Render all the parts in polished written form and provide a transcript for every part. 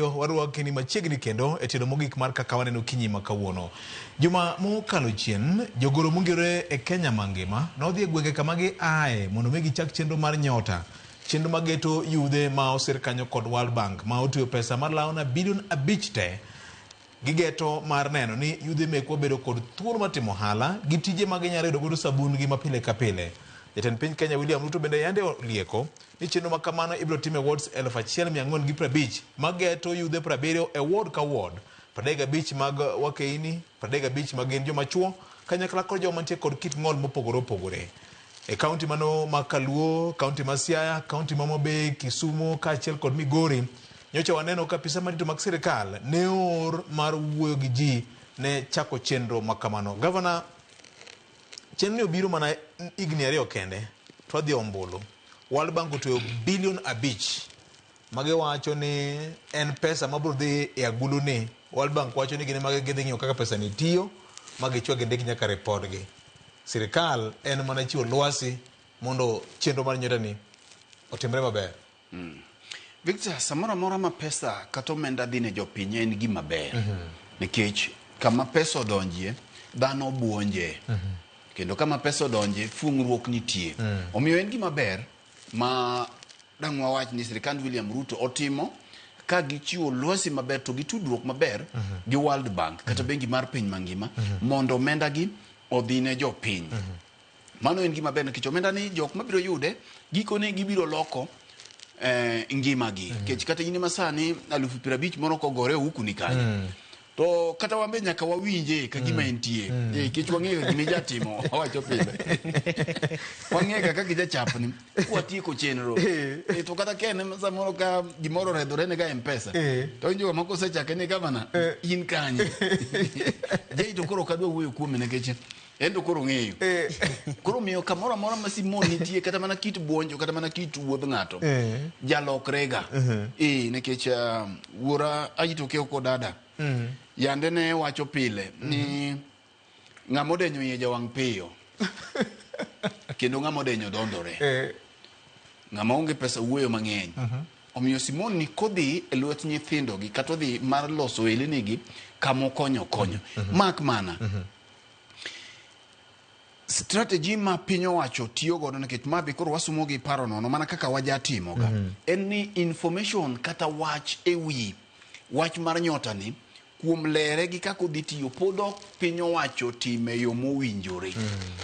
Warwakni machiegni kendo e tielo mogik mar Kaka Waneno Okinyi ma kawuono. Juma mokalo chien, jogoro mongirore e Kenya mangima nodhi e gwenge kama giaye mondo mi gichak chenro mar Nyota, chenro mageto yudhe ma osir kanyo kod World Bank ma otiyo pesa malawo na bilion 5 te. Gigeto mar neno ni yudhe mekwa bedo kod thuolo mar timo ohala gi tije ma ginyalo yudo godo sabun gi mapile ka pile. Jatend piny Kenya William Ruto bende yande olieko ni chenro ma kamano ibiro tim e wards 1450 mageto yudhe 70 e ward ka ward, 35 mag wakeini, 35 ma gin joma chuo, kanyakla kod joma mantie kod kit ng'ol mopogore opogore. E kaunti mano ma Kaluo, kaunti ma Siaya, kaunti ma Homa Bay, Kisumu kaachiel kod Migori, nyocha waneno ka apisa madito mag sirikal ne oor mar wuoyo gi ji ne chako chenro ma kamano. Gavana, chenro ni obiro mana higni 2 kende to wadhi e ombulu. World Bank otweyo bilion 5 magiwacho ni en pesa mabiro dhi e agulu ni. World Bank wacho ni gin ema gidhi ng'iyo kaka pesa ni tiyo ma gichwa gindik nyaka ripodgi. Sirikal en mana chiwo lwasi mondo chenro mar nyota ni otimre maber. Victor, samoro amora ma pesa kata omenda dhi ne jopiny en gima ber. Nikech kama pesa odonjie, dhano buonje. Kendo kama pesa odonje, fuong'ruok nitie. Omiyo en gima ber ma dang' wawach ni sirikand William Ruto otimo ka gichiwo lwasi maber to gi tudruok maber gi World Bank kata bengi mar piny mangima mondo omenda gi odhi ne jopiny. Mano en gima ber nikech omenda ni jok mabiro yude gikone gibiro loko ngimagi. Nikech kata in ema sani 50,000 moro kogore ohuku ni kanyo. To kata wan be nyaka wawinje ka gima entie. Nikech wang'eyo gima ijatimo, wawacho pile. Wang'eyo ga kaka ijachapni. Kwatieko chenro. To kata ka en samoro ka gimoro oredhore ne ga M-Pesa. To winjo kama kosechake ni gavana, in kanye? Jay to koro ok adwa wuoyo kuome nikech en to koro ong'eyo. Koro omiyo kamoro amora ma Simon nitie kata mana kit buonjo kata mana kit wuodh ng'ato jalokrega. Nikech wuora Aito Kioko dada yande ne wacho pile ni ng'ama odenyo iye jawang' piyo kendo ng'ama odenyo dondore. Ng'ama onge pesa wuoyo mang'eny. Omiyo Simon ni kodhi e lwet nyithindogi kata odhi mar loso ohelinigi kama okonyo okonyo. Mak mana strategy ma piny owacho tiyo godo nikech ma be koro wasumo gi paro nono mana kaka wajatimoga en ni information kata wach e wi wach mar nyota ni kuom lere gi kaka odhi tiyo pod ok piny owacho time yo mowinjore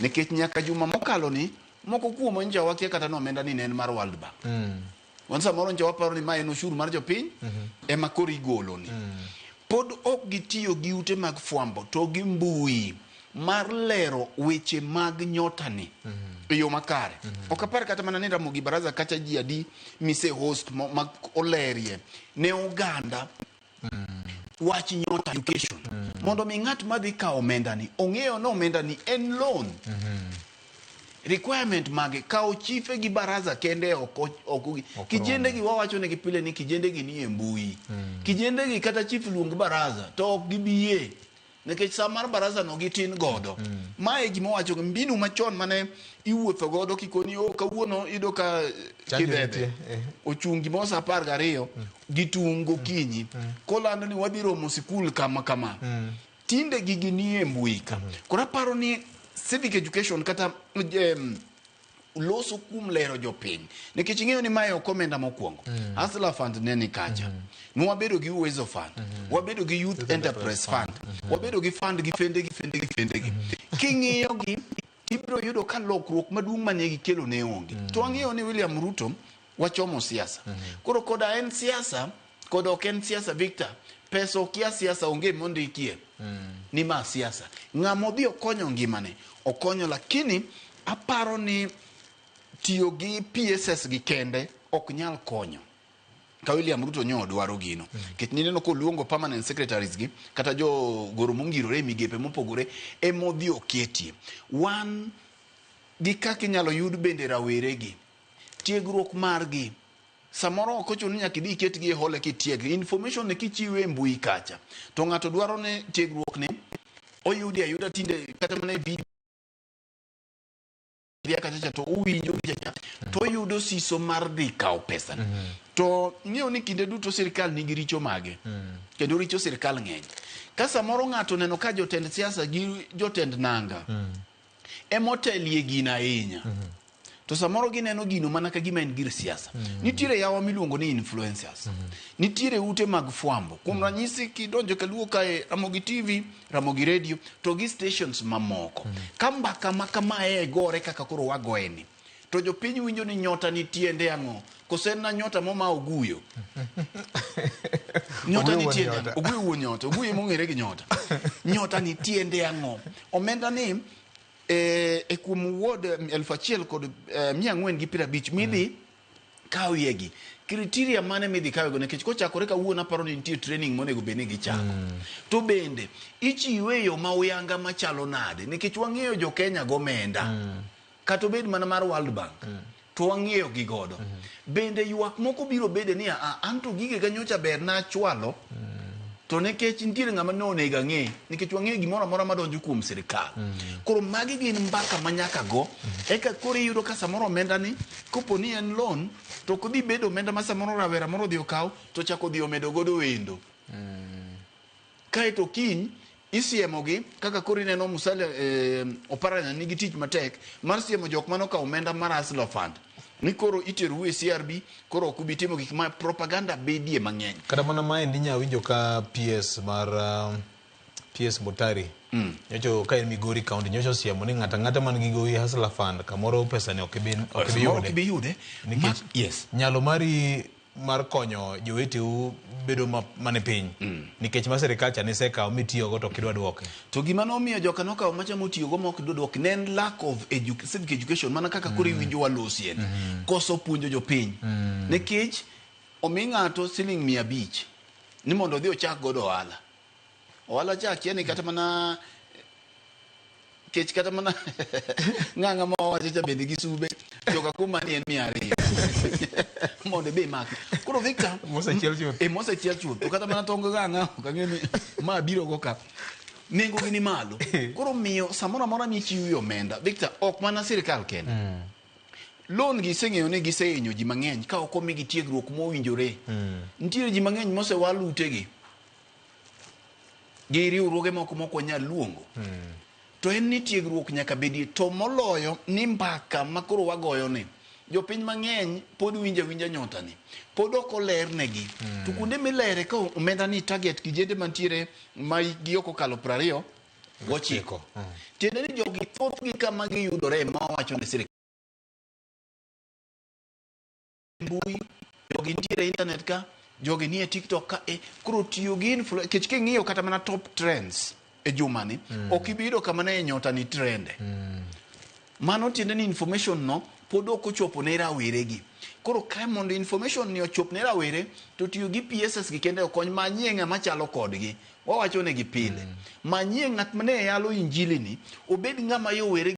nikech nyaka juma mokalo ni moko kuom nja wakia kata ni omenda ni ne en mar World Bank. Wan samoro nja waparo ni ma en ushuru mar jopiny ema koro igolo ni. Pod ok gitiyo gi ute mag fwambo to gi mbui mar lero weche mag nyota ni e yo makare. Ok apar kata mana ni Ramogi Baraza kacha ji adi mise host ma olerie ne oganda wach nyota education mondo mi ng'at madhi kawo omenda ni ong'eyo ni omenda ni en loan. Requirement mage kawo chife gi baraza kende ok ok kijende gi wawacho negi pile ni kijende gi nie mbui. Kijende gi kata chief luong baraza to ok gibi nikech sa mar baraza no gitin godo. Mae gima wacho mbinu machon mane iwuotho godo kikoni o kawuono iyudo ka kidhedhe ochung' gimoro sa 12 gi tung' gokinyi kolando ni wadhi romo sikul kama kama. Tinde gigi nie mbui ka. Koro aparo ni civic education kata loso kuom lero jopiny nikech ing'eyo ni mae ok omenda mokwongo. Hustler Fund ne ni kacha. Nwabedo gi Uwezo Fund, wabedo gi Youth Enterprise Fund, wabedo gi fund gi fende gi fende gi fende gi. King'iyo gi tibiro yudo ka lokruok maduong' mane gikelo ne onge. To ang'eyo ni William Ruto wachomo siasa. Koro koda en siasa, koda ok en siasa Victor, pesa okia siasa onge mondikie ni ma siasa. Ng'ama odhi okonyo ngimane, okonyo lakini aparo ni tiyo gi PSS gi kende ok nyal konyo. Ka William Ruto nyo dwaro gino. Nikech nineno koluongo permanent secretaries gi kata jo goro mongirore e migepe mopogore emodhi oketie. Wan gi kaka inyalo yud bende rawere gi tiegruok margi samoro ok ochuno ni nyaka idhi iketgi e hall kitieggi. Information ni kichiwe e mbui kacha to ng'ato dwaro ni tiegruok ni oyudi ayuda tinde kata mana e video. adhiya kacha cha to owinjo cha to oyudo siso mar dhi kawo pesa ni. To ng'eyo ni kinde duto sirikal nigi richo mage. Kendo richo sirikal ng'eny. Ka samoro ng'ato oneno ka jotend siasa gi jotend nanga emotelie gino ahinya. To samoro gineno gino mana ka gima en gir siasa. Nitiere yawa miluongo ni influencers. Nitiere ute mag fwambo. Kuom ranyisi kidonjo kaluo kae Ramogi TV, Ramogi Radio to gi stations mamoko. Ka mbaka ma kamae gore kaka koro wagoye ni, to jopiny winjo ni nyota ni tiende ang'o? Kose en na nyota moma Oguyo? Nyota ni Oguyo wuon tiende nyota. ang'o? Oguyo wuon nyota. Oguyo emong'ere gi nyota. Nyota ni tiende ang'o? Omenda ni e kuom ward 1450 midhi kawiegi criteria mane midhi kawego nikech kochakore kawuono aparo ni nitie training monego bed ni gichako. To bende ichiwe e yo ma uyanga machalo nade nikech wang'eyo jo Kenya gomenda. Kata obed mana mar World Bank. To wang'eyo gi godo. Bende ywak moko biro bede ni a anto gigega nyocha ber nachwalo. To nikech nitiere ng'ama ne onego ang'e nikech wang'eyo gimoro amora madonjo kuom sirikal. Koro magi gin mbaka ma nyaka go. Eka koro iyudo ka samoro omenda ni kopo ni en loan to ok odhi bedo omenda ma samoro rawera moro odhi okaw to chako odhi omedo godo wendo. Kaeto kiny isiemogi kaka koro ineno Musalia Oparanya nigi tich matek mar siemo jok mane okawo omenda mar Hustler Fund ni koro iterou e CRB koro ok ubi timo gik ma propaganda bedie mang'eny. Kata mana maendi inya winjo ka PS mar PS Mutari nyocho ka en Migori County nyocha osiemo ni ng'ato ang'ata man gi gowi Hustler Fund kamoro pesa ni ok ibi ok ibi Samoro ok yude. ibi yude. Nikech Yes. nyalo mari mar konyo joweteu bedo mane piny nikech ma sirikal cha nisekawo mitiyogo to ok idwa duoke. To gima nomiyo joka nokawo macha motiyogo ma ok idwa duoke ne en lack of civic education mana kaka koro iwinjo walosie ni. Koso puonjo jopiny. Nikech omi ng'ato siling 500 ni mondo odhi ochak godo ohala. Ohala cha akia ni kata mana kech kata mana ng'ang'a ma wawacho cha bende gi sube joka kuma ni en 200 mondo ibe imaki. Koro Victor, Mosechiel chuth. Mosechiel chuth. To kata mana tong ng'ang'a ok ang'e ni ma biro go ka. Nengo gi ni malo. Koro miyo samoro amora michiwo omenda, Victor, ok mana sirikal kende. Loan gi iseng'eyo ni gisehinyo ji mang'eny ka ok omigi tiegruok mowinjore. Nitiere ji mang'eny mosewal utegi gi riwruoge moko mok wanyal luongo. To en ni tiegruok nyaka bedie, to moloyo ni mbaka ma koro wagoyo ni jopiny mang'eny pod winjo awinja nyota ni pod ok olernegi. To kuonde milere ka omenda ni target kijende mantiere ma hikgi ok okalo 29. Tiende ni jogi thothgi kama giyudore ma wawacho ne sirikal mbui, jogi nitiere e internet ka, jogi nie TikTok ka, koro tiyo gi influence, nikech king'iyo kata mana top trends e jumani, ok ibi yudo kama ne nyota ni trende. Mano tiende ni information no pod ok ochopo ne rawere gi. Koro ka mondo information ni ochop ne rawere, to tiyo gi PSS gi kende okony, manyie ng'ama chalo kodgi. Wawacho negi pile. Manyie ng'at mane yalo injili ni, obed ng'ama yowere